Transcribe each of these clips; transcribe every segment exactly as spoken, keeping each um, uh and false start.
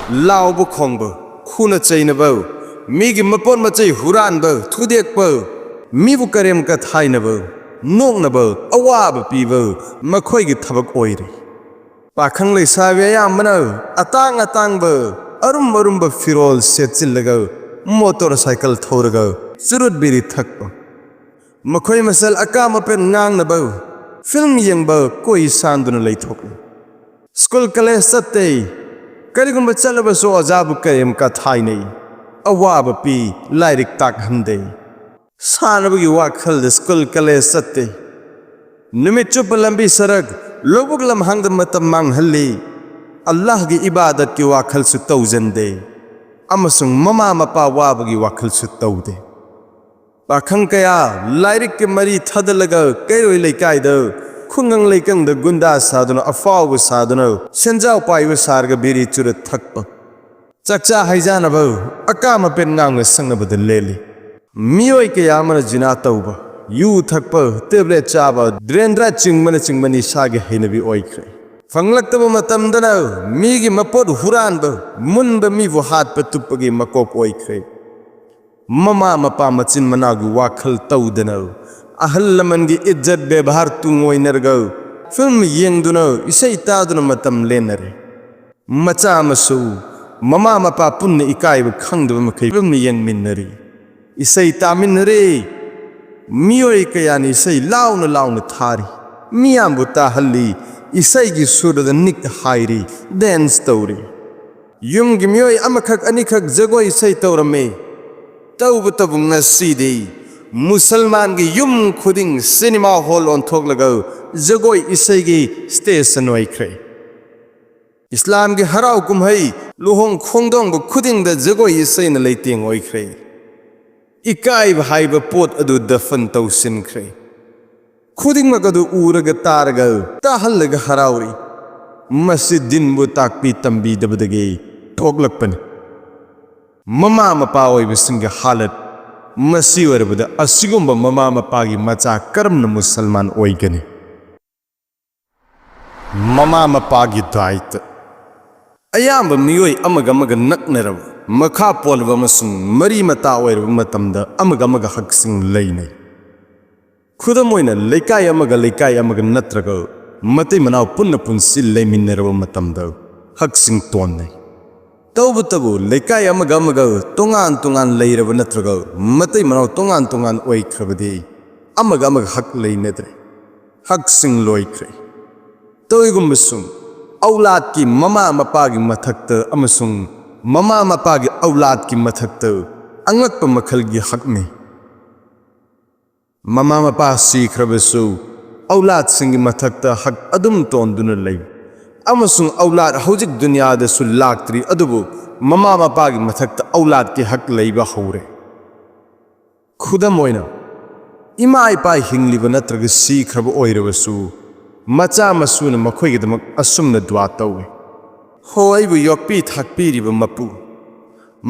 ꯂꯥꯎꯕ ꯈꯣꯡꯕ, ꯈꯨꯅ ꯆꯩꯅꯕ, ꯃꯤꯒꯤ ꯃꯄꯣꯠ ꯃꯆꯩ ꯍꯨꯔꯥꯟꯕ, ꯊꯨꯗꯦꯛꯄ, ꯃꯤꯕꯨ ꯀꯔꯦꯝ ꯀꯊꯥꯏꯅꯕ, ꯅꯣꯛꯅꯕ, ꯑꯋꯥꯕ ꯄꯤꯕ ꯃꯈꯣꯏꯒꯤ ꯊꯕꯛ ꯑꯣꯏꯔꯤ꯫ ꯄꯥꯈꯪ ꯂꯩꯁꯥꯕꯤ ꯑꯌꯥꯝꯕꯅ ꯑꯇꯥꯡ ꯑꯇꯥꯡꯕ, ꯑꯔꯨꯝ ꯑꯔꯨꯝꯕ ꯐꯤꯔꯣꯜ ꯁꯦꯠꯆꯤꯜꯂꯒ, ꯃꯣꯇꯣꯔ ꯁꯥꯏꯀꯜ ꯊꯧꯔꯒ ꯆꯨꯔꯨꯠ ꯕꯤꯔꯤ ꯊꯛꯄ, ꯃꯈꯣꯏ ꯃꯁꯦꯜ ꯑꯀꯥ ꯃꯄꯦꯟ ꯉꯥꯡꯅꯕ, ꯐꯤꯜꯝ ꯌꯦꯡꯕ, ꯀꯣꯏ ꯁꯥꯟꯗꯨꯅ ꯂꯩꯊꯣꯛꯂꯤ꯫ ꯁ꯭ꯀꯨꯜ ꯀꯂꯦꯖ ꯆꯠꯇꯦ꯫ ꯀꯔꯤꯒꯨꯝꯕ ꯆꯠꯂꯕꯁꯨ ꯑꯣꯖꯥꯕꯨ ꯀꯔꯦꯝ ꯀꯊꯥꯏꯅꯩ, ꯑꯋꯥꯕ ꯄꯤ, ꯂꯥꯏꯔꯤꯛ ꯇꯥꯛꯍꯟꯗꯦ꯫ ꯁꯥꯟꯅꯕꯒꯤ ꯋꯥꯈꯜꯗ ꯁ꯭ꯀꯨꯜ ꯀꯂꯦꯖ ꯆꯠꯇꯦ꯫ ꯅꯨꯃꯤꯠ ꯆꯨꯞꯄ ꯂꯝꯕꯤ ꯁꯔꯛ, ꯂꯧꯕꯨꯛ ꯂꯝꯍꯥꯡꯗ ꯃꯇꯝ ꯃꯥꯡꯍꯜꯂꯤ꯫ ꯑꯜꯂꯥꯍꯒꯤ ꯏꯕꯥꯗꯠꯀꯤ ꯋꯥꯈꯜꯁꯨ ꯇꯧꯖꯟꯗꯦ, ꯑꯃꯁꯨꯡ ꯃꯃꯥ ꯃꯄꯥ ꯋꯥꯕꯒꯤ ꯋꯥꯈꯜꯁꯨ ꯇꯧꯗꯦ꯫ ꯄꯥꯈꯪ ꯀꯌꯥ ꯂꯥꯏꯔꯤꯛꯀꯤ ꯃꯔꯤ ꯊꯥꯗꯠꯂꯒ ꯀꯩꯔꯣꯏ ꯂꯩꯀꯥꯏꯗ, ꯈꯨꯡꯒꯪ ꯂꯩꯀꯪꯗ ꯒꯨꯟꯗꯥ ꯁꯥꯗꯨꯅ, ꯑꯐꯥꯎꯕ ꯁꯥꯗꯨꯅ, ꯁꯦꯟꯖꯥꯎ ꯄꯥꯏꯕ ꯁꯥꯔꯒ ꯕꯤꯔꯤ ꯆꯨꯔꯨꯠ ꯊꯛꯄ, ꯆꯥꯛꯆꯥ ꯍꯩꯖꯥꯅꯕ, ꯑꯀꯥ ꯃꯄꯦꯟ ꯉꯥꯡꯅ ꯁꯛꯅꯕꯗ ꯂꯦꯜꯂꯤ꯫ ꯃꯤꯑꯣꯏ ꯀꯌꯥ ꯑꯃꯅ ꯖꯤꯅꯥ ꯇꯧꯕ, ꯌꯨ ꯊꯛꯄ, ꯇꯦꯕ꯭ꯂꯦꯠ ꯆꯥꯕ, ꯗ꯭ꯔꯦꯟꯗ꯭ꯔꯥ ꯆꯤꯡꯕꯅꯆꯤꯡꯕ ꯅꯤꯁꯥꯒꯤ ꯍꯩꯅꯕꯤ ꯑꯣꯏꯈ꯭ꯔꯦ꯫ ꯐꯪꯂꯛꯇꯕ ꯃꯇꯝꯗꯅ ꯃꯤꯒꯤ ꯃꯄꯣꯠ ꯍꯨꯔꯥꯟꯕ, ꯃꯨꯟꯕ ꯃꯤꯕꯨ ꯍꯥꯠꯄ ꯇꯨꯞꯄꯒꯤ ꯃꯀꯣꯛ ꯑꯣꯏꯈ꯭ꯔꯦ꯫ ꯃꯃꯥ ꯃꯄꯥ ꯃꯆꯤꯟ ꯃꯅꯥꯎꯒꯤ ꯋꯥꯈꯜ ꯇꯧꯗꯅ, ꯑꯍꯜ ꯂꯃꯟꯒꯤ ꯏꯖꯠ ꯕꯦꯕꯥꯔ ꯇꯨꯡ ꯑꯣꯏꯅꯔꯒ, ꯐꯤꯜꯝ ꯌꯦꯡꯗꯨꯅ, ꯏꯁꯩ ꯇꯥꯗꯨꯅ ꯃꯇꯝ ꯂꯦꯟꯅꯔꯦ꯫ ꯃꯆꯥ ꯃꯁꯨ, ꯃꯃꯥ ꯃꯄꯥ ꯄꯨꯟꯅ ꯏꯀꯥꯏꯕ ꯈꯪꯗꯕ ꯃꯈꯩ ꯐꯤꯜꯝ ꯌꯦꯡꯃꯤꯟꯅꯔꯤ, ꯏꯁꯩ ꯇꯥꯃꯤꯟꯅꯔꯤ꯫ ꯃꯤꯑꯣꯏ ꯀꯌꯥꯅ ꯏꯁꯩ ꯂꯥꯎꯅ ꯂꯥꯎꯅ ꯊꯥꯔꯤ, ꯃꯤꯌꯥꯝꯕꯨ ꯇꯥꯍꯜꯂꯤ, ꯏꯁꯩꯒꯤ ꯁꯨꯔꯗ ꯅꯤꯛ ꯍꯥꯏꯔꯤ, ꯗꯦꯟꯁ ꯇꯧꯔꯤ꯫ ꯌꯨꯝꯒꯤ ꯃꯤꯑꯣꯏ ꯑꯃꯈꯛ ꯑꯅꯤꯈꯛ ꯖꯒꯣꯏ ꯏꯁꯩ ꯇꯧꯔꯝꯃꯤ꯫ ꯇꯧꯕꯇꯕꯨ ꯉꯁꯤꯗꯤ ꯃꯨꯁꯜꯃꯥꯟꯒꯤ ꯌꯨꯝ ꯈꯨꯗꯤꯡ ꯁꯤꯅꯦꯃꯥ ꯍꯣꯜ ꯑꯣꯟꯊꯣꯛꯂꯒ ꯖꯒꯣꯏ ꯏꯁꯩꯒꯤ ꯁ꯭ꯇꯦꯁꯟ ꯑꯣꯏꯈ꯭ꯔꯦ꯫ ꯏꯁꯂꯥꯝꯒꯤ ꯍꯔꯥꯎ ꯀꯨꯝꯍꯩ, ꯂꯨꯍꯣꯡ ꯈꯣꯡꯗꯣꯡꯕ ꯈꯨꯗꯤꯡꯗ ꯖꯒꯣꯏ ꯏꯁꯩꯅ ꯂꯩꯇꯦꯡ ꯑꯣꯏꯈ꯭ꯔꯦ꯫ ꯏꯀꯥꯏꯕ ꯍꯥꯏꯕ ꯄꯣꯠ ꯑꯗꯨ ꯗꯐꯟ ꯇꯧꯁꯤꯟꯈ꯭ꯔꯦ꯫ ꯈꯨꯗꯤꯡꯃꯛ ꯑꯗꯨ ꯎꯔꯒ ꯇꯥꯔꯒ ꯇꯥꯍꯜꯂꯒ ꯍꯔꯥꯎꯔꯤ꯫ ꯃꯁꯤ ꯗꯤꯟꯕꯨ ꯇꯥꯛꯄꯤ ꯇꯝꯕꯤꯗꯕꯗꯒꯤ ꯊꯣꯛꯂꯛꯄꯅꯤ꯫ ꯃꯃꯥ ꯃꯄꯥ ꯑꯣꯏꯕꯁꯤꯡꯒꯤ ꯍꯥꯂꯠ ꯃꯁꯤ ꯑꯣꯏꯔꯕꯗ ꯑꯁꯤꯒꯨꯝꯕ ꯃꯃꯥ ꯃꯄꯥꯒꯤ ꯃꯆꯥ ꯀꯔꯝꯅ ꯃꯨꯁꯜꯃꯥꯟ ꯑꯣꯏꯒꯅꯤ? ꯃꯃꯥ ꯃꯄꯥꯒꯤ ꯗꯥꯏꯇ꯫ ꯑꯌꯥꯝꯕ ꯃꯤꯑꯣꯏ ꯑꯃꯒ ꯑꯃꯒ ꯅꯛꯅꯔꯕ, ꯃꯈꯥ ꯄꯣꯜꯂꯕ ꯑꯃꯁꯨꯡ ꯃꯔꯤ ꯃꯇꯥ ꯑꯣꯏꯔꯕ ꯃꯇꯝꯗ ꯑꯃꯒ ꯑꯃꯒ ꯍꯛꯁꯤꯡ ꯂꯩꯅꯩ꯫ ꯈꯨꯗꯝ ꯑꯣꯏꯅ, ꯂꯩꯀꯥꯏ ꯑꯃꯒ ꯂꯩꯀꯥꯏ ꯑꯃꯒ ꯅꯠꯇ꯭ꯔꯒ ꯃꯇꯩ ꯃꯅꯥꯎ ꯄꯨꯟꯅ ꯄꯨꯟꯁꯤ ꯂꯩꯃꯤꯟꯅꯔꯕ ꯃꯇꯝꯗ ꯍꯛꯁꯤꯡ ꯇꯣꯟꯅꯩ꯫ ꯇꯧꯕꯇꯕꯨ, ꯂꯩꯀꯥꯏ ꯑꯃꯒ ꯑꯃꯒ ꯇꯣꯉꯥꯟ ꯇꯣꯉꯥꯟ ꯂꯩꯔꯕ ꯅꯠꯇ꯭ꯔꯒ ꯃꯇꯩ ꯃꯅꯥꯎ ꯇꯣꯉꯥꯟ ꯇꯣꯉꯥꯟ ꯑꯣꯏꯈ꯭ꯔꯕꯗꯤ ꯑꯃꯒ ꯑꯃꯒ ꯍꯛ ꯂꯩꯅꯗ꯭ꯔꯦ, ꯍꯛꯁꯤꯡ ꯂꯣꯏꯈ꯭ꯔꯦ꯫ ꯇꯧꯏꯒꯨꯝꯕꯁꯨꯡ, ꯑꯧꯂꯥꯗꯀꯤ ꯃꯃꯥ ꯃꯄꯥꯒꯤ ꯃꯊꯛꯇ ꯑꯃꯁꯨꯡ ꯃꯃꯥ ꯃꯄꯥꯒꯤ ꯑꯧꯂꯥꯗꯀꯤ ꯃꯊꯛꯇ ꯑꯉꯛꯄ ꯃꯈꯜꯒꯤ ꯍꯛꯅꯤ꯫ ꯃꯃꯥ ꯃꯄꯥ ꯁꯤꯈ꯭ꯔꯕꯁꯨ ꯑꯧꯂꯥꯗꯁꯤꯡꯒꯤ ꯃꯊꯛꯇ ꯍꯛ ꯑꯗꯨꯝ ꯇꯣꯟꯗꯨꯅ ꯂꯩ, ꯑꯃꯁꯨꯡ ꯑꯧꯂꯥꯗ ꯍꯧꯖꯤꯛ ꯗꯨꯅꯤꯌꯥꯗꯁꯨ ꯂꯥꯛꯇ꯭ꯔꯤ, ꯑꯗꯨꯕꯨ ꯃꯃꯥ ꯃꯄꯥꯒꯤ ꯃꯊꯛꯇ ꯑꯧꯂꯥꯗꯀꯤ ꯍꯛ ꯂꯩꯕ ꯍꯧꯔꯦ꯫ ꯈꯨꯗꯝ ꯑꯣꯏꯅ, ꯏꯃꯥ ꯏꯄꯥ ꯍꯤꯡꯂꯤꯕ ꯅꯠꯇ꯭ꯔꯒ ꯁꯤꯈ꯭ꯔꯕ ꯑꯣꯏꯔꯕꯁꯨ, ꯃꯆꯥ ꯃꯁꯨꯅ ꯃꯈꯣꯏꯒꯤꯗꯃꯛ ꯑꯁꯨꯝꯅ ꯗꯨꯋꯥ ꯇꯧꯏ: "ꯍꯣ, ꯑꯩꯕꯨ ꯌꯣꯛꯄꯤ ꯊꯥꯛꯄꯤꯔꯤꯕ ꯃꯄꯨ,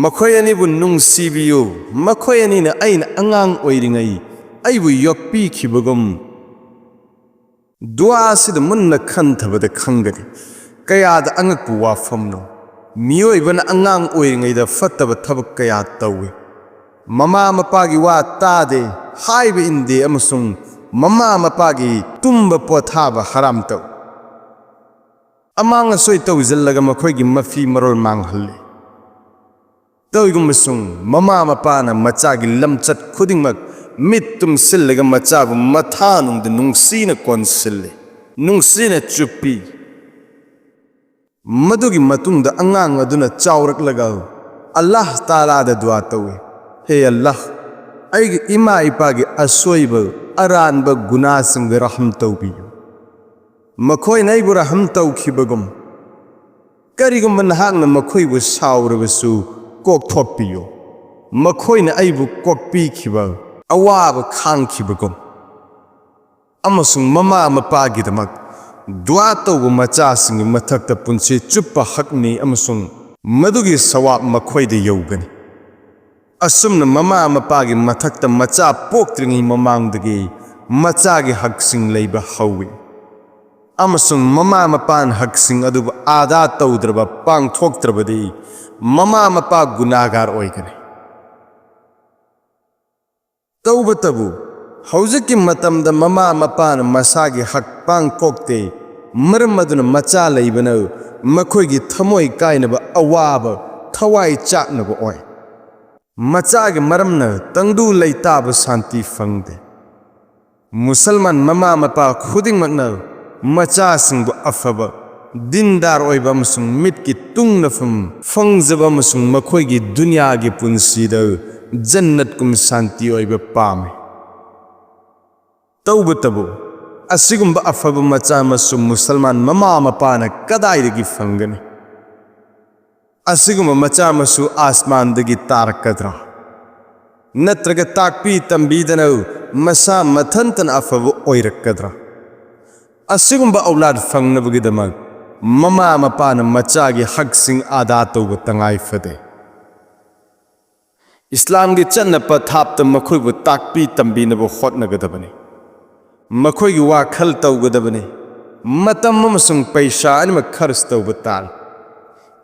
ꯃꯈꯣꯏ ꯑꯅꯤꯕꯨ ꯅꯨꯡꯁꯤꯕꯤꯌꯨ, ꯃꯈꯣꯏ ꯑꯅꯤꯅ ꯑꯩꯅ ꯑꯉꯥꯡ ꯑꯣꯏꯔꯤꯉꯩ ꯑꯩꯕꯨ ꯌꯣꯛꯄꯤꯈꯤꯕꯒꯨꯝ"꯫ ꯗꯨꯋꯥ ꯑꯁꯤꯗ ꯃꯨꯟꯅ ꯈꯟꯊꯕꯗ ꯈꯪꯒꯅꯤ ꯀꯌꯥꯗ ꯑꯉꯛꯄ ꯋꯥꯐꯝꯅꯣ꯫ ꯃꯤꯑꯣꯏꯕꯅ ꯑꯉꯥꯡ ꯑꯣꯏꯔꯤꯉꯩꯗ ꯐꯠꯇꯕ ꯊꯕꯛ ꯀꯌꯥ ꯇꯧꯏ꯫ ꯃꯃꯥ ꯃꯄꯥꯒꯤ ꯋꯥ ꯇꯥꯗꯦ, ꯍꯥꯏꯕ ꯏꯟꯗꯦ, ꯑꯃꯁꯨꯡ ꯃꯃꯥ ꯃꯄꯥꯒꯤ ꯇꯨꯝꯕ ꯄꯣꯊꯥꯕ ꯍꯔꯥꯝ ꯇꯧꯏ꯫ ꯑꯃꯥꯡ ꯑꯁꯣꯏ ꯇꯧꯁꯤꯜꯂꯒ ꯃꯈꯣꯏꯒꯤ ꯃꯐꯤ ꯃꯔꯣꯜ ꯃꯥꯡꯍꯜꯂꯤ꯫ ꯇꯧꯏꯒꯨꯝꯕꯁꯨꯡ, ꯃꯃꯥ ꯃꯄꯥꯅ ꯃꯆꯥꯒꯤ ꯂꯝꯆꯠ ꯈꯨꯗꯤꯡꯃꯛ ꯃꯤꯠ ꯇꯨꯝꯁꯤꯜꯂꯒ ꯃꯆꯥꯕꯨ ꯃꯊꯥꯅꯨꯡꯗ ꯅꯨꯡꯁꯤꯅ ꯀꯣꯟꯁꯤꯜꯂꯤ, ꯅꯨꯡꯁꯤꯅ ꯆꯨꯞꯄꯤ꯫ ꯃꯗꯨꯒꯤ ꯃꯇꯨꯡꯗ ꯑꯉꯥꯡ ꯑꯗꯨꯅ ꯆꯥꯎꯔꯛꯂꯒ ꯑꯜꯂꯥꯍ ꯇꯥꯂꯥꯗ ꯗꯨꯋꯥ ꯇꯧꯏ: "ꯍꯦ ꯑꯜꯂꯥꯍ, ꯑꯩꯒꯤ ꯏꯃꯥ ꯏꯄꯥꯒꯤ ꯑꯁꯣꯏꯕ, ꯑꯔꯥꯟꯕ ꯒꯨꯅꯥꯁꯤꯡꯗ ꯔꯍꯝ ꯇꯧꯕꯤꯌꯨ, ꯃꯈꯣꯏꯅ ꯑꯩꯕꯨ ꯔꯍꯝ ꯇꯧꯈꯤꯕꯒꯨꯝ꯫ ꯀꯔꯤꯒꯨꯝꯕ ꯅꯍꯥꯛꯅ ꯃꯈꯣꯏꯕꯨ ꯁꯥꯎꯔꯕꯁꯨ, ꯀꯣꯛꯊꯣꯛꯄꯤꯌꯨ, ꯃꯈꯣꯏꯅ ꯑꯩꯕꯨ ꯀꯣꯛꯄꯤꯈꯤꯕ, ꯑꯋꯥꯕ ꯈꯥꯡꯈꯤꯕꯒꯨꯝ"꯫ ꯑꯃꯁꯨꯡ ꯃꯃꯥ ꯃꯄꯥꯒꯤꯗꯃꯛ ꯗꯨꯋꯥ ꯇꯧꯕ ꯃꯆꯥꯁꯤꯡꯒꯤ ꯃꯊꯛꯇ ꯄꯨꯟꯁꯤ ꯆꯨꯞꯄ ꯍꯛꯅꯤ, ꯑꯃꯁꯨꯡ ꯃꯗꯨꯒꯤ ꯁꯋꯥꯕ ꯃꯈꯣꯏꯗ ꯌꯧꯒꯅꯤ꯫ ꯑꯁꯨꯝꯅ ꯃꯃꯥ ꯃꯄꯥꯒꯤ ꯃꯊꯛꯇ ꯃꯆꯥ ꯄꯣꯛꯇ꯭ꯔꯤꯉꯩ ꯃꯃꯥꯡꯗꯒꯤ ꯃꯆꯥꯒꯤ ꯍꯛꯁꯤꯡ ꯂꯩꯕ ꯍꯧꯏ꯫ ꯑꯃꯁꯨꯡ ꯃꯃꯥ ꯃꯄꯥꯅ ꯍꯛꯁꯤꯡ ꯑꯗꯨꯕꯨ ꯑꯗꯥ ꯇꯧꯗ꯭ꯔꯕ, ꯄꯥꯡꯊꯣꯛꯇ꯭ꯔꯕꯗꯤ ꯃꯃꯥ ꯃꯄꯥ ꯒꯨꯅꯥꯒꯥꯔ ꯑꯣꯏꯒꯅꯤ꯫ ꯇꯧꯕꯇꯕꯨ, ꯍꯧꯖꯤꯛꯀꯤ ꯃꯇꯝꯗ ꯃꯃꯥ ꯃꯄꯥꯅ ꯃꯁꯥꯒꯤ ꯍꯛ ꯄꯥꯡꯊꯣꯛꯇꯦ, ꯃꯔꯝ ꯑꯗꯨꯅ ꯃꯆꯥ ꯂꯩꯕꯅ ꯃꯈꯣꯏꯒꯤ ꯊꯃꯣꯏ ꯀꯥꯏꯅꯕ, ꯑꯋꯥꯕ, ꯊꯋꯥꯏ ꯆꯥꯛꯅꯕ ꯑꯣꯏ꯫ ꯃꯆꯥꯒꯤ ꯃꯔꯝꯅ ꯇꯪꯗꯨ ꯂꯩꯇꯥꯕ ꯁꯥꯟꯇꯤ ꯐꯪꯗꯦ꯫ ꯃꯨꯁꯜꯃꯥꯟ ꯃꯃꯥ ꯃꯄꯥ ꯈꯨꯗꯤꯡꯃꯛꯅ ꯃꯆꯥꯁꯤꯡꯕꯨ ꯑꯐꯕ, ꯗꯤꯟꯗꯥꯔ ꯑꯣꯏꯕ ꯑꯃꯁꯨꯡ ꯃꯤꯠꯀꯤ ꯇꯨꯡꯅꯐꯝ ꯐꯪꯖꯕ ꯑꯃꯁꯨꯡ ꯃꯈꯣꯏꯒꯤ ꯗꯨꯅꯤꯌꯥꯒꯤ ꯄꯨꯟꯁꯤꯗ ꯖꯟꯅꯠꯀꯨꯝ ꯁꯥꯟꯇꯤ ꯑꯣꯏꯕ ꯄꯥꯝꯃꯤ꯫ ꯇꯧꯕꯇꯕꯨ, ꯑꯁꯤꯒꯨꯝꯕ ꯑꯐꯕ ꯃꯆꯥ ꯃꯁꯨ ꯃꯨꯁꯜꯃꯥꯟ ꯃꯃꯥ ꯃꯄꯥꯅ ꯀꯗꯥꯏꯗꯒꯤ ꯐꯪꯒꯅꯤ? ꯑꯁꯤꯒꯨꯝꯕ ꯃꯆꯥ ꯃꯁꯨ ꯑꯥꯁꯃꯥꯟꯗꯒꯤ ꯇꯥꯔꯛꯀꯗ꯭ꯔꯥ? ꯅꯠꯇ꯭ꯔꯒ ꯇꯥꯛꯄꯤ ꯇꯝꯕꯤꯗꯅ ꯃꯁꯥ ꯃꯊꯟꯇꯅ ꯑꯐꯕ ꯑꯣꯏꯔꯛꯀꯗ꯭ꯔꯥ? ꯑꯁꯤꯒꯨꯝꯕ ꯑꯧꯂꯥꯗ ꯐꯪꯅꯕꯒꯤꯗꯃꯛ ꯃꯃꯥ ꯃꯄꯥꯅ ꯃꯆꯥꯒꯤ ꯍꯛꯁꯤꯡ ꯑꯗꯥ ꯇꯧꯕ ꯇꯉꯥꯏ ꯐꯗꯦ꯫ ꯏꯁꯂꯥꯝꯒꯤ ꯆꯠꯅ ꯄꯊꯥꯞꯇ ꯃꯈꯣꯏꯕꯨ ꯇꯥꯛꯄꯤ ꯇꯝꯕꯤꯅꯕ ꯍꯣꯠꯅꯒꯗꯕꯅꯤ꯫ ꯃꯈꯣꯏꯒꯤ ꯋꯥꯈꯜ ꯇꯧꯒꯗꯕꯅꯤ꯫ ꯃꯇꯝ ꯑꯃꯁꯨꯡ ꯄꯩꯁꯥ ꯑꯅꯤꯃꯛ ꯈꯔꯆ ꯇꯧꯕ ꯇꯥꯔꯦ꯫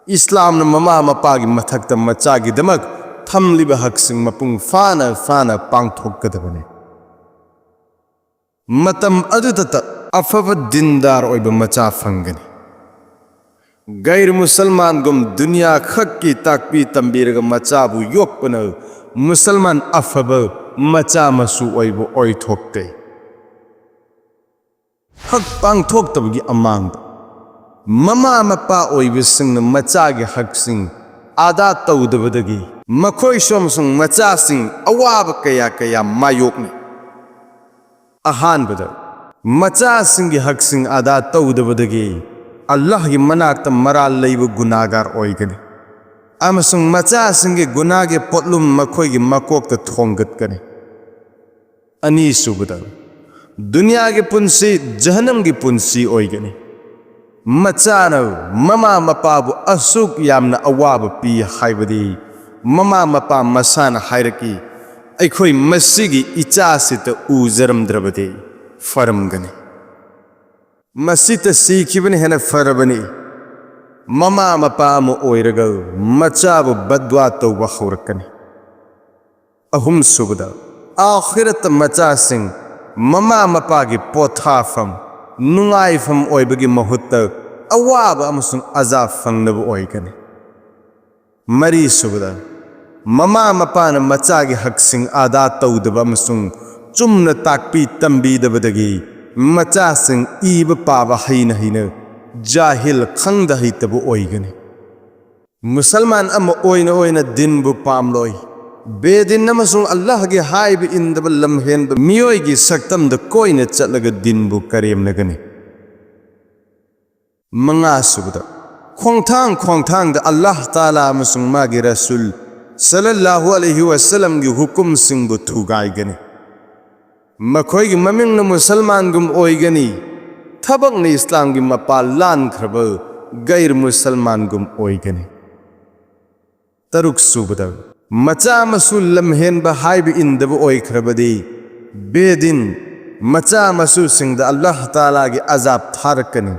ꯏꯁꯂꯥꯝꯅ ꯃꯃꯥ ꯃꯄꯥꯒꯤ ꯃꯊꯛꯇ ꯃꯆꯥꯒꯤꯗꯃꯛ ꯊꯝꯂꯤꯕ ꯍꯛꯁꯤꯡ ꯃꯄꯨꯡ ꯐꯥꯅ ꯐꯥꯅ ꯄꯥꯡꯊꯣꯛꯀꯗꯕꯅꯤ꯫ ꯃꯇꯝ ꯑꯗꯨꯗꯇ ꯑꯐꯕ ꯗꯤꯟꯗꯥꯔ ꯑꯣꯏꯕ ꯃꯆꯥ ꯐꯪꯒꯅꯤ꯫ ꯒꯩꯔ ꯃꯨꯁꯜꯃꯥꯟꯒꯨꯝ ꯗꯨꯅꯤꯌꯥ ꯈꯛꯀꯤ ꯇꯥꯛꯄꯤ ꯇꯝꯕꯤꯔꯒ ꯃꯆꯥꯕꯨ ꯌꯣꯛꯄꯅ ꯃꯨꯁꯜꯃꯥꯟ ꯑꯐꯕ ꯃꯆꯥ ꯃꯁꯨ ꯑꯣꯏꯕ ꯑꯣꯏꯊꯣꯛꯇꯦ꯫ ꯍꯛ ꯄꯥꯡꯊꯣꯛꯇꯕꯒꯤ ꯑꯃꯥꯡꯕ꯫ ꯃꯃꯥ ꯃꯄꯥ ꯑꯣꯏꯕꯁꯤꯡꯅ ꯃꯆꯥꯒꯤ ꯍꯛꯁꯤꯡ ꯑꯗꯥ ꯇꯧꯗꯕꯗꯒꯤ ꯃꯈꯣꯏꯁꯨ ꯑꯃꯁꯨꯡ ꯃꯆꯥꯁꯤꯡ ꯑꯋꯥꯕ ꯀꯌꯥ ꯀꯌꯥ ꯃꯥꯌꯣꯛꯅꯩ꯫ ꯑꯍꯥꯟꯕꯗ, ꯃꯆꯥꯁꯤꯡꯒꯤ ꯍꯛꯁꯤꯡ ꯑꯗꯥ ꯇꯧꯗꯕꯗꯒꯤ ꯑꯜꯂꯥꯍꯒꯤ ꯃꯅꯥꯛꯇ ꯃꯔꯥꯜ ꯂꯩꯕ ꯒꯨꯅꯥꯒꯥꯔ ꯑꯣꯏꯒꯅꯤ, ꯑꯃꯁꯨꯡ ꯃꯆꯥꯁꯤꯡꯒꯤ ꯒꯨꯅꯥꯒꯤ ꯄꯣꯠꯂꯨꯝ ꯃꯈꯣꯏꯒꯤ ꯃꯀꯣꯛꯇ ꯊꯣꯡꯒꯠꯀꯅꯤ꯫ ꯑꯅꯤꯁꯨꯕꯗ, ꯗꯨꯅꯤꯌꯥꯒꯤ ꯄꯨꯟꯁꯤ ꯖꯍꯟꯅꯝꯒꯤ ꯄꯨꯟꯁꯤ ꯑꯣꯏꯒꯅꯤ꯫ ꯃꯆꯥꯅ ꯃꯃꯥ ꯃꯄꯥꯕꯨ ꯑꯁꯨꯛ ꯌꯥꯝꯅ ꯑꯋꯥꯕ ꯄꯤ ꯍꯥꯏꯕꯗꯤ ꯃꯃꯥ ꯃꯄꯥ ꯃꯁꯥꯅ ꯍꯥꯏꯔꯛꯏ, "ꯑꯩꯈꯣꯏ ꯃꯁꯤꯒꯤ ꯏꯆꯥꯁꯤꯇ ꯎꯖꯔꯝꯗ꯭ꯔꯕꯗꯤ ꯐꯔꯝꯒꯅꯤ"꯫ ꯃꯁꯤꯇ ꯁꯤꯈꯤꯕꯅ ꯍꯦꯟꯅ ꯐꯔꯕꯅꯤ꯫ ꯃꯃꯥ ꯃꯄꯥ ꯑꯃ ꯑꯣꯏꯔꯒ ꯃꯆꯥꯕꯨ ꯕꯗꯋꯥ ꯇꯧꯕ ꯍꯧꯔꯛꯀꯅꯤ꯫ ꯑꯍꯨꯝꯁꯨꯕꯗ, ꯑꯥꯈꯤꯔꯠꯇ ꯃꯆꯥꯁꯤꯡ ꯃꯃꯥ ꯃꯄꯥꯒꯤ ꯄꯣꯊꯥꯐꯝ, ꯅꯨꯡꯉꯥꯏꯐꯝ ꯑꯣꯏꯕꯒꯤ ꯃꯍꯨꯠꯇ ꯑꯋꯥꯕ ꯑꯃꯁꯨꯡ ꯑꯖꯥꯕ ꯐꯪꯅꯕ ꯑꯣꯏꯒꯅꯤ꯫ ꯃꯔꯤꯁꯨꯕꯗ, ꯃꯃꯥ ꯃꯄꯥꯅ ꯃꯆꯥꯒꯤ ꯍꯛꯁꯤꯡ ꯑꯗꯥ ꯇꯧꯗꯕ ꯑꯃꯁꯨꯡ ꯆꯨꯝꯅ ꯇꯥꯛꯄꯤ ꯇꯝꯕꯤꯗꯕꯗꯒꯤ ꯃꯆꯥꯁꯤꯡ ꯏꯕ ꯄꯥꯕ ꯍꯩꯅ ꯍꯩꯅ ꯖꯥꯍꯤꯜ, ꯈꯪꯗ ꯍꯩꯇꯕ ꯑꯣꯏꯒꯅꯤ꯫ ꯃꯨꯁꯜꯃꯥꯟ ꯑꯃ ꯑꯣꯏꯅ ꯑꯣꯏꯅ ꯗꯤꯟꯕꯨ ꯄꯥꯝꯂꯣꯏ꯫ ꯕꯦꯗꯤꯟ ꯑꯃꯁꯨꯡ ꯑꯜꯂꯥꯍꯒꯤ ꯍꯥꯏꯕ ꯏꯟꯗꯕ ꯂꯝꯍꯦꯟꯕ ꯃꯤꯑꯣꯏꯒꯤ ꯁꯛꯇꯝꯗ ꯀꯣꯏꯅ ꯆꯠꯂꯒ ꯗꯤꯟꯕꯨ ꯀꯔꯦꯝꯅꯒꯅꯤ꯫ ꯃꯉꯥꯁꯨꯕꯗ, ꯈꯣꯡꯊꯥꯡ ꯈꯣꯡꯊꯥꯡꯗ ꯑꯜꯂꯥꯍ ꯇꯥꯂꯥ ꯑꯃꯁꯨꯡ ꯃꯥꯒꯤ ꯔꯁꯨꯜ ꯁꯜꯂꯜꯂꯥꯍꯨ ꯑꯂꯩꯍꯤ ꯋꯁꯜꯂꯝꯒꯤ ꯍꯨꯀꯨꯝꯁꯤꯡꯕꯨ ꯊꯨꯒꯥꯏꯒꯅꯤ꯫ ꯃꯈꯣꯏꯒꯤ ꯃꯃꯤꯡꯅ ꯃꯨꯁꯜꯃꯥꯟꯒꯨꯝ ꯑꯣꯏꯒꯅꯤ, ꯊꯕꯛꯅ ꯏꯁꯂꯥꯝꯒꯤ ꯃꯄꯥ ꯂꯥꯟꯈ꯭ꯔꯕ ꯒꯩꯔ ꯃꯨꯁꯜꯃꯥꯟꯒꯨꯝ ꯑꯣꯏꯒꯅꯤ꯫ ꯇꯔꯨꯛꯁꯨꯕꯗ, ꯃꯆꯥ ꯃꯁꯨ ꯂꯝꯍꯦꯟꯕ ꯍꯥꯏꯕ ꯏꯟꯗꯕ ꯑꯣꯏꯈ꯭ꯔꯕꯗꯤ, ꯕꯦꯗꯤꯟ, ꯃꯆꯥ ꯃꯁꯨꯁꯤꯡꯗ ꯑꯜꯂꯥꯍ ꯇꯥꯂꯥꯒꯤ ꯑꯖꯥꯕ ꯊꯥꯔꯛꯀꯅꯤ,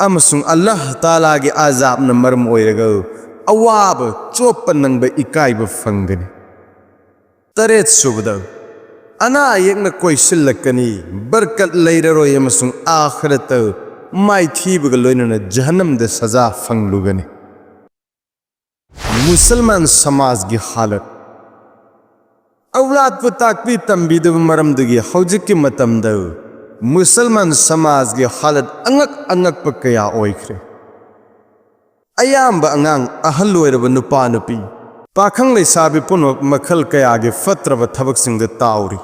ꯑꯃꯁꯨꯡ ꯑꯜꯂꯥꯍ ꯇꯥꯂꯥꯒꯤ ꯑꯖꯥꯕꯅ ꯃꯔꯝ ꯑꯣꯏꯔꯒ ꯑꯋꯥꯕ, ꯆꯣꯞꯄ ꯅꯪꯕ, ꯏꯀꯥꯏꯕ ꯐꯪꯒꯅꯤ꯫ ꯇꯔꯦꯠꯁꯨꯕꯗ, ꯑꯅꯥ ꯑꯌꯦꯛꯅ ꯀꯣꯏꯁꯤꯜꯂꯛꯀꯅꯤ, ꯕꯔꯀꯠ ꯂꯩꯔꯔꯣꯏ ꯑꯃꯁꯨꯡ ꯑꯥꯈꯤꯔꯠꯇ ꯃꯥꯏꯊꯤꯕꯒ ꯂꯣꯏꯅꯅ ꯖꯍꯟꯅꯝꯗ ꯁꯖꯥ ꯐꯪꯂꯨꯒꯅꯤ꯫ ꯃꯨꯁꯜꯃꯥꯟ ꯁꯃꯥꯖꯒꯤ ꯍꯥꯂꯠ꯫ ꯑꯧꯂꯥꯗꯄꯨ ꯇꯥꯛꯄꯤ ꯇꯝꯕꯤꯗꯕ ꯃꯔꯝꯗꯒꯤ ꯍꯧꯖꯤꯛꯀꯤ ꯃꯇꯝꯗ ꯃꯨꯁꯜꯃꯥꯟ ꯁꯃꯥꯖꯒꯤ ꯍꯥꯂꯠ ꯑꯉꯛ ꯑꯉꯛꯄ ꯀꯌꯥ ꯑꯣꯏꯈ꯭ꯔꯦ꯫ ꯑꯌꯥꯝꯕ ꯑꯉꯥꯡ, ꯑꯍꯜ ꯑꯣꯏꯔꯕ ꯅꯨꯄꯥ ꯅꯨꯄꯤ, ꯄꯥꯈꯪ ꯂꯩꯁꯥꯕꯤ ꯄꯨꯝꯅꯃꯛ ꯃꯈꯜ ꯀꯌꯥꯒꯤ ꯐꯠꯇ꯭ꯔꯕ ꯊꯕꯛꯁꯤꯡꯗ ꯇꯥꯎꯔꯤ꯫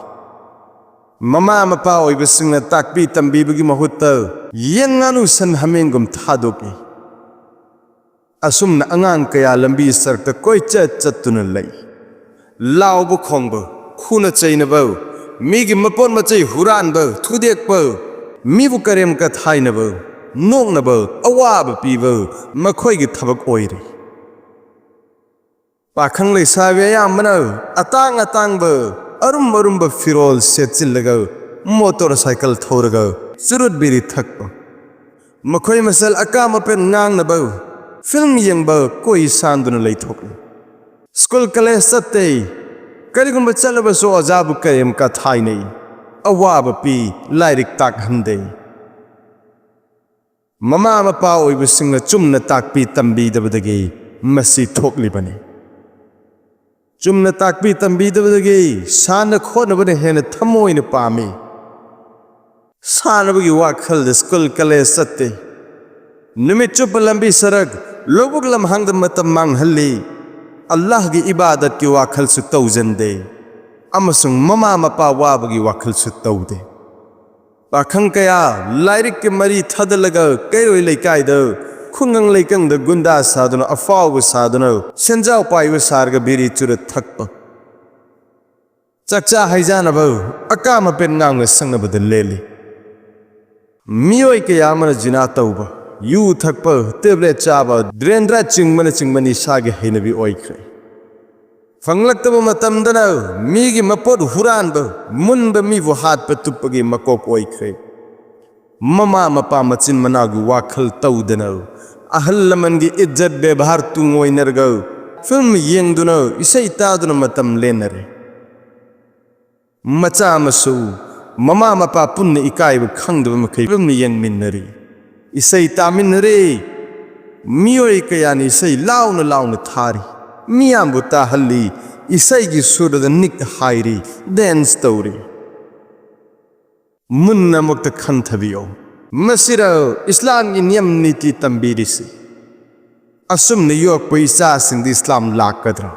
ꯃꯃꯥ ꯃꯄꯥ ꯑꯣꯏꯕꯁꯤꯡꯅ ꯇꯥꯛꯄꯤ ꯇꯝꯕꯤꯕꯒꯤ ꯃꯍꯨꯠꯇ ꯌꯦꯟ ꯉꯥꯅꯨ ꯁꯟ ꯍꯥꯃꯦꯡꯒꯨꯝ ꯊꯥꯗꯣꯛꯏ꯫ ꯑꯁꯨꯝꯅ ꯑꯉꯥꯡ ꯀꯌꯥ ꯂꯝꯕꯤ ꯁꯔꯛꯇ ꯀꯣꯏꯆꯠ ꯆꯠꯇꯨꯅ ꯂꯩ꯫ ꯂꯥꯎꯕ ꯈꯣꯡꯕ, ꯈꯨꯅ ꯆꯩꯅꯕ, ꯃꯤꯒꯤ ꯃꯄꯣꯠ ꯃꯆꯩ ꯍꯨꯔꯥꯟꯕ, ꯊꯨꯗꯦꯛꯄ, ꯃꯤꯕꯨ ꯀꯔꯦꯝ ꯀꯊꯥꯏꯅꯕ, ꯅꯣꯛꯅꯕ, ꯑꯋꯥꯕ ꯄꯤꯕ ꯃꯈꯣꯏꯒꯤ ꯊꯕꯛ ꯑꯣꯏꯔꯦ꯫ ꯄꯥꯈꯪ ꯂꯩꯁꯥꯕꯤ ꯑꯌꯥꯝꯕꯅ ꯑꯇꯥꯡ ꯑꯇꯥꯡꯕ, ꯑꯔꯨꯝ ꯑꯔꯨꯝꯕ ꯐꯤꯔꯣꯜ ꯁꯦꯠꯆꯤꯜꯂꯒ, ꯃꯣꯇꯣꯔ ꯁꯥꯏꯀꯜ ꯊꯧꯔꯒ, ꯆꯨꯔꯨꯠ ꯕꯤꯔꯤ ꯊꯛꯄ, ꯃꯈꯣꯏ ꯃꯁꯦꯜ ꯑꯀꯥꯝ ꯑꯄꯦꯟ ꯉꯥꯡꯅꯕ, ꯐꯤꯜꯝ ꯌꯦꯡꯕ, ꯀꯣꯏ ꯁꯥꯟꯗꯨꯅ ꯂꯩꯊꯣꯛꯂꯤ꯫ ꯁ꯭ꯀꯨꯜ ꯀꯣꯂꯦꯖ ꯆꯠꯇꯦ꯫ ꯀꯔꯤꯒꯨꯝꯕ ꯆꯠꯂꯕꯁꯨ ꯑꯣꯖꯥꯕꯨ ꯀꯔꯦꯝ ꯀꯊꯥꯏꯅꯩ꯫ ꯑꯋꯥꯕ ꯄꯤ, ꯂꯥꯏꯔꯤꯛ ꯇꯥꯛꯍꯟꯗꯦ꯫ ꯃꯃꯥ ꯃꯄꯥ ꯑꯣꯏꯕꯁꯤꯡꯅ ꯆꯨꯝꯅ ꯇꯥꯛꯄꯤ ꯇꯝꯕꯤꯗꯕꯗꯒꯤ ꯃꯁꯤ ꯊꯣꯛꯂꯤꯕꯅꯤ꯫ ꯆꯨꯝꯅ ꯇꯥꯛꯄꯤ ꯇꯝꯕꯤꯗꯕꯗꯒꯤ ꯁꯥꯟꯅ ꯈꯣꯠꯅꯕꯅ ꯍꯦꯟꯅ ꯊꯃꯣꯏꯅ ꯄꯥꯝꯃꯤ꯫ ꯁꯥꯟꯅꯕꯒꯤ ꯋꯥꯈꯜꯗ ꯁ꯭ꯀꯨꯜ ꯀꯣꯂꯦꯖ ꯆꯠꯇꯦ꯫ ꯅꯨꯃꯤꯠ ꯆꯨꯞꯄ ꯂꯝꯕꯤ ꯁꯔꯛ, ꯂꯧꯕꯨꯛ ꯂꯝꯍꯥꯡꯗ ꯃꯇꯝ ꯃꯥꯡꯍꯜꯂꯤ꯫ ꯑꯜꯂꯥꯍꯒꯤ ꯏꯕꯥꯗꯠꯀꯤ ꯋꯥꯈꯜꯁꯨ ꯇꯧꯖꯟꯗꯦ꯫ ꯑꯃꯁꯨꯡ ꯃꯃꯥ ꯃꯄꯥ ꯋꯥꯕꯒꯤ ꯋꯥꯈꯜꯁꯨ ꯇꯧꯗꯦ꯫ ꯄꯥꯈꯪ ꯀꯌꯥ ꯂꯥꯏꯔꯤꯛꯀꯤ ꯃꯔꯤ ꯊꯥꯗꯠꯂꯒ ꯀꯩꯔꯣꯏ ꯂꯩꯀꯥꯏꯗ ꯈꯨꯡꯒꯪ ꯂꯩꯀꯪꯗ ꯒꯨꯟꯗꯥ ꯁꯥꯗꯨꯅ, ꯑꯐꯥꯎꯕ ꯁꯥꯗꯨꯅ, ꯁꯦꯟꯖꯥꯎ ꯄꯥꯏꯕ ꯁꯥꯔꯒ ꯕꯤꯔꯤ ꯆꯨꯔꯨꯠ ꯊꯛꯄ, ꯆꯥꯛꯆꯥ ꯍꯩꯖꯥꯅꯕ, ꯑꯀꯥꯝ ꯑꯄꯦꯟ ꯉꯥꯡꯅ ꯁꯛꯅꯕꯗ ꯂꯦꯜꯂꯤ꯫ ꯃꯤꯑꯣꯏ ꯀꯌꯥ ꯑꯃꯅ ꯖꯤꯅꯥ ꯇꯧꯕ, ꯌꯨ ꯊꯛꯄ, ꯇꯦꯕ꯭ꯂꯦꯠ ꯆꯥꯕ, ꯗ꯭ꯔꯦꯟꯗ꯭ꯔꯥ ꯆꯤꯡꯕꯅꯆꯤꯡꯕ ꯅꯤꯁꯥꯒꯤ ꯍꯩꯅꯕꯤ ꯑꯣꯏꯈ꯭ꯔꯦ꯫ ꯐꯪꯂꯛꯇꯕ ꯃꯇꯝꯗꯅ ꯃꯤꯒꯤ ꯃꯄꯣꯠ ꯍꯨꯔꯥꯟꯕ, ꯃꯨꯟꯕ ꯃꯤꯕꯨ ꯍꯥꯠꯄ ꯇꯨꯞꯄꯒꯤ ꯃꯀꯣꯛ ꯑꯣꯏꯈ꯭ꯔꯦ꯫ ꯃꯃꯥ ꯃꯄꯥ ꯃꯆꯤꯟ ꯃꯅꯥꯎꯒꯤ ꯋꯥꯈꯜ ꯇꯧꯗꯅ, ꯑꯍꯜ ꯂꯃꯟꯒꯤ ꯏꯖꯠ ꯕꯦꯕꯥꯔ ꯇꯨꯡꯑꯣꯏꯅꯔꯒ ꯐꯤꯜꯝ ꯌꯦꯡꯗꯨꯅ, ꯏꯁꯩ ꯇꯥꯗꯨꯅ ꯃꯇꯝ ꯂꯦꯟꯅꯔꯦ꯫ ꯃꯆꯥ ꯃꯁꯨ, ꯃꯃꯥ ꯃꯄꯥ ꯄꯨꯟꯅ ꯏꯀꯥꯏꯕ ꯈꯪꯗꯕ ꯃꯈꯩ ꯐꯤꯜꯝ ꯌꯦꯡꯃꯤꯟꯅꯔꯤ꯫ ꯏꯁꯩ ꯇꯥꯃꯤꯟꯅꯔꯦ꯫ ꯃꯤꯑꯣꯏ ꯀꯌꯥꯅ ꯏꯁꯩ ꯂꯥꯎꯅ ꯂꯥꯎꯅ ꯊꯥꯔꯤ꯫ ꯃꯤꯌꯥꯝꯕꯨ ꯇꯥꯍꯜꯂꯤ꯫ ꯏꯁꯩꯒꯤ ꯁꯨꯔꯗ ꯅꯤꯛ ꯍꯥꯏꯔꯤ, ꯗꯦꯟꯁ ꯇꯧꯔꯤ꯫ ꯃꯨꯟꯅ ꯑꯃꯨꯛꯇ ꯈꯟꯊꯕꯤꯌꯨ꯫ ꯃꯁꯤꯔ ꯏꯁꯂꯥꯝꯒꯤ ꯅꯤꯌꯝ ꯅꯤꯇꯤ ꯇꯝꯕꯤꯔꯤꯁꯤ? ꯑꯁꯨꯝꯅ ꯌꯣꯛꯄ ꯏꯆꯥꯁꯤꯡꯗꯤ ꯏꯁꯂꯥꯝ ꯂꯥꯛꯀꯗ꯭ꯔꯥ?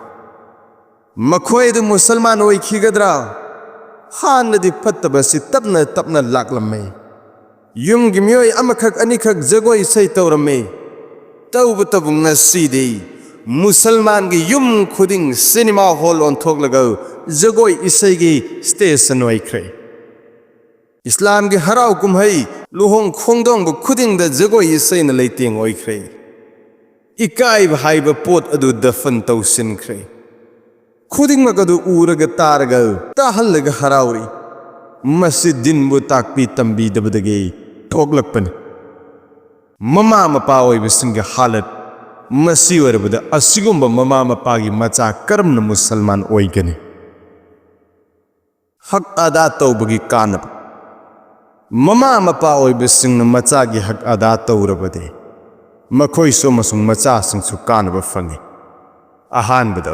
ꯃꯈꯣꯏꯗꯨ ꯃꯨꯁꯜꯃꯥꯟ ꯑꯣꯏꯈꯤꯒꯗ꯭ꯔꯥ? ꯍꯥꯟꯅꯗꯤ ꯐꯠꯇꯕꯁꯤ ꯇꯞꯅ ꯇꯞꯅ ꯂꯥꯛꯂꯝꯃꯤ꯫ ꯌꯨꯝꯒꯤ ꯃꯤꯑꯣꯏ ꯑꯃꯈꯛ ꯑꯅꯤꯈꯛ ꯖꯒꯣꯏ ꯏꯁꯩ ꯇꯧꯔꯝꯃꯤ꯫ ꯇꯧꯕꯇꯕꯨ ꯉꯁꯤꯗꯤ ꯃꯨꯁꯜꯃꯥꯟꯒꯤ ꯌꯨꯝ ꯈꯨꯗꯤꯡ ꯁꯤꯅꯦꯃꯥ ꯍꯣꯜ ꯑꯣꯟꯊꯣꯛꯂꯒ ꯖꯒꯣꯏ ꯏꯁꯩꯒꯤ ꯁ꯭ꯇꯦꯁꯟ ꯑꯣꯏꯈ꯭ꯔꯦ꯫ ꯏꯁꯂꯥꯝꯒꯤ ꯍꯔꯥꯎ ꯀꯨꯝꯍꯩ, ꯂꯨꯍꯣꯡ ꯈꯣꯡꯗꯣꯡꯕ ꯈꯨꯗꯤꯡꯗ ꯖꯒꯣꯏ ꯏꯁꯩꯅ ꯂꯩꯇꯦꯡ ꯑꯣꯏꯈ꯭ꯔꯦ꯫ ꯏꯀꯥꯏꯕ ꯍꯥꯏꯕ ꯄꯣꯠ ꯑꯗꯨ ꯗꯐꯟ ꯇꯧꯁꯤꯟꯈ꯭ꯔꯦ꯫ ꯈꯨꯗꯤꯡꯃꯛ ꯑꯗꯨ ꯎꯔꯒ ꯇꯥꯔꯒ ꯇꯥꯍꯜꯂꯒ ꯍꯔꯥꯎꯔꯤ꯫ ꯃꯁꯤ ꯗꯤꯟꯕꯨ ꯇꯥꯛꯄꯤ ꯇꯝꯕꯤꯗꯕꯗꯒꯤ ꯊꯣꯛꯂꯛꯄꯅꯤ꯫ ꯃꯃꯥ ꯃꯄꯥ ꯑꯣꯏꯕꯁꯤꯡꯒꯤ ꯍꯥꯂꯠ ꯃꯁꯤ ꯑꯣꯏꯔꯕꯗ, ꯑꯁꯤꯒꯨꯝꯕ ꯃꯃꯥ ꯃꯄꯥꯒꯤ ꯃꯆꯥ ꯀꯔꯝꯅ ꯃꯨꯁꯜꯃꯥꯟ ꯑꯣꯏꯒꯅꯤ? ꯍꯛ ꯑꯗꯥ ꯇꯧꯕꯒꯤ ꯀꯥꯟꯅꯕ꯫ ꯃꯃꯥ ꯃꯄꯥ ꯑꯣꯏꯕꯁꯤꯡꯅ ꯃꯆꯥꯒꯤ ꯍꯛ ꯑꯗꯥ ꯇꯧꯔꯕꯗꯤ, ꯃꯈꯣꯏꯁꯨ ꯑꯃꯁꯨꯡ ꯃꯆꯥꯁꯤꯡꯁꯨ ꯀꯥꯟꯅꯕ ꯐꯪꯏ꯫ ꯑꯍꯥꯟꯕꯗ,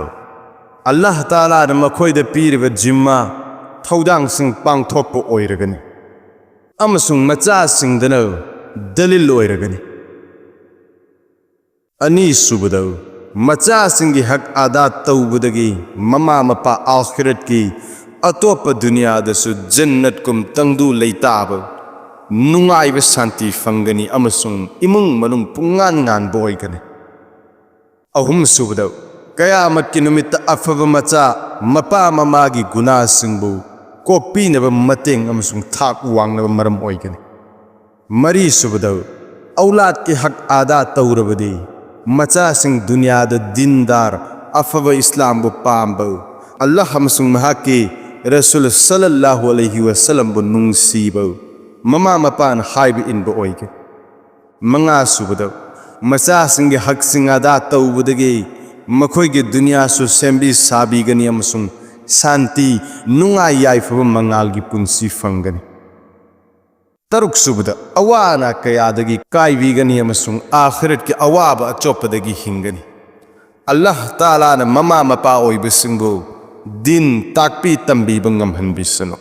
ꯑꯜꯂꯥꯍ ꯇꯥꯂꯥꯅ ꯃꯈꯣꯏꯗ ꯄꯤꯔꯤꯕ ꯖꯤꯝꯃꯥ ꯊꯧꯗꯥꯡꯁꯤꯡ ꯄꯥꯡꯊꯣꯛꯄ ꯑꯣꯏꯔꯒꯅꯤ, ꯑꯃꯁꯨꯡ ꯃꯆꯥꯁꯤꯡꯗꯅ ꯗꯂꯤꯜ ꯑꯣꯏꯔꯒꯅꯤ꯫ ꯑꯅꯤꯁꯨꯕꯗ, ꯃꯆꯥꯁꯤꯡꯒꯤ ꯍꯛ ꯑꯗꯥ ꯇꯧꯕꯗꯒꯤ ꯃꯃꯥ ꯃꯄꯥ ꯑꯥꯈꯤꯔꯠꯀꯤ ꯑꯇꯣꯞꯄ ꯗꯨꯅꯤꯌꯥꯗꯁꯨ ꯖꯟꯅꯠꯀꯨꯝ ꯇꯪꯗꯨ ꯂꯩꯇꯥꯕ, ꯅꯨꯡꯉꯥꯏꯕ ꯁꯥꯟꯇꯤ ꯐꯪꯒꯅꯤ ꯑꯃꯁꯨꯡ ꯏꯃꯨꯡ ꯃꯅꯨꯡ ꯄꯨꯡꯉꯥꯟ ꯉꯥꯟꯕ ꯑꯣꯏꯒꯅꯤ꯫ ꯑꯍꯨꯝꯁꯨꯕꯗ, ꯀꯌꯥꯃꯠꯀꯤ ꯅꯨꯃꯤꯠꯇ ꯑꯐꯕ ꯃꯆꯥ ꯃꯄꯥ ꯃꯃꯥꯒꯤ ꯒꯨꯅꯥꯁꯤꯡꯕꯨ ꯀꯣꯛꯄꯤꯅꯕ ꯃꯇꯦꯡ ꯑꯃꯁꯨꯡ ꯊꯥꯛ ꯋꯥꯡꯅꯕ ꯃꯔꯝ ꯑꯣꯏꯒꯅꯤ꯫ ꯃꯔꯤꯁꯨꯕꯗ, ꯑꯧꯂꯥꯗꯀꯤ ꯍꯛ ꯑꯗꯥ ꯇꯧꯔꯕꯗꯤ, ꯃꯆꯥꯁꯤꯡ ꯗꯨꯅꯤꯌꯥꯗ ꯗꯤꯟꯗꯥꯔ, ꯑꯐꯕ ꯏꯁꯂꯥꯝꯕꯨ ꯄꯥꯝꯕ, ꯑꯜꯂꯥꯍ ꯑꯃꯁꯨꯡ ꯃꯍꯥꯛꯀꯤ ꯔꯁꯨꯜ ꯁꯜꯂꯜꯂꯥꯍꯨ ꯑꯂꯩꯍꯤ ꯋꯁꯜꯂꯝꯕꯨ ꯅꯨꯡꯁꯤꯕ, ꯃꯃꯥ ꯃꯄꯥꯅ ꯍꯥꯏꯕ ꯏꯟꯕ ꯑꯣꯏꯒꯅꯤ꯫ ꯃꯉꯥꯁꯨꯕꯗ, ꯃꯆꯥꯁꯤꯡꯒꯤ ꯍꯛꯁꯤꯡ ꯑꯗꯥ ꯇꯧꯕꯗꯒꯤ ꯃꯈꯣꯏꯒꯤ ꯗꯨꯅꯤꯌꯥꯁꯨ ꯁꯦꯝꯕꯤ ꯁꯥꯕꯤꯒꯅꯤ ꯑꯃꯁꯨꯡ ꯁꯥꯟꯇꯤ, ꯅꯨꯡꯉꯥꯏ ꯌꯥꯏꯐꯕ ꯃꯉꯥꯜꯒꯤ ꯄꯨꯟꯁꯤ ꯐꯪꯒꯅꯤ꯫ ꯇꯔꯨꯛꯁꯨꯕꯗ, ꯑꯋꯥ ꯑꯅꯥ ꯀꯌꯥꯗꯒꯤ ꯀꯥꯏꯕꯤꯒꯅꯤ ꯑꯃꯁꯨꯡ ꯑꯥꯈꯤꯔꯠꯀꯤ ꯑꯋꯥꯕ ꯑꯆꯣꯞꯄꯗꯒꯤ ꯍꯤꯡꯒꯅꯤ꯫ ꯑꯜꯂꯥꯍ ꯇꯥꯂꯥꯅ ꯃꯃꯥ ꯃꯄꯥ ꯑꯣꯏꯕꯁꯤꯡꯕꯨ ꯗꯤꯟ ꯇꯥꯛꯄꯤ ꯇꯝꯕꯤꯕ ꯉꯝꯍꯟꯕꯤꯁꯅꯨ꯫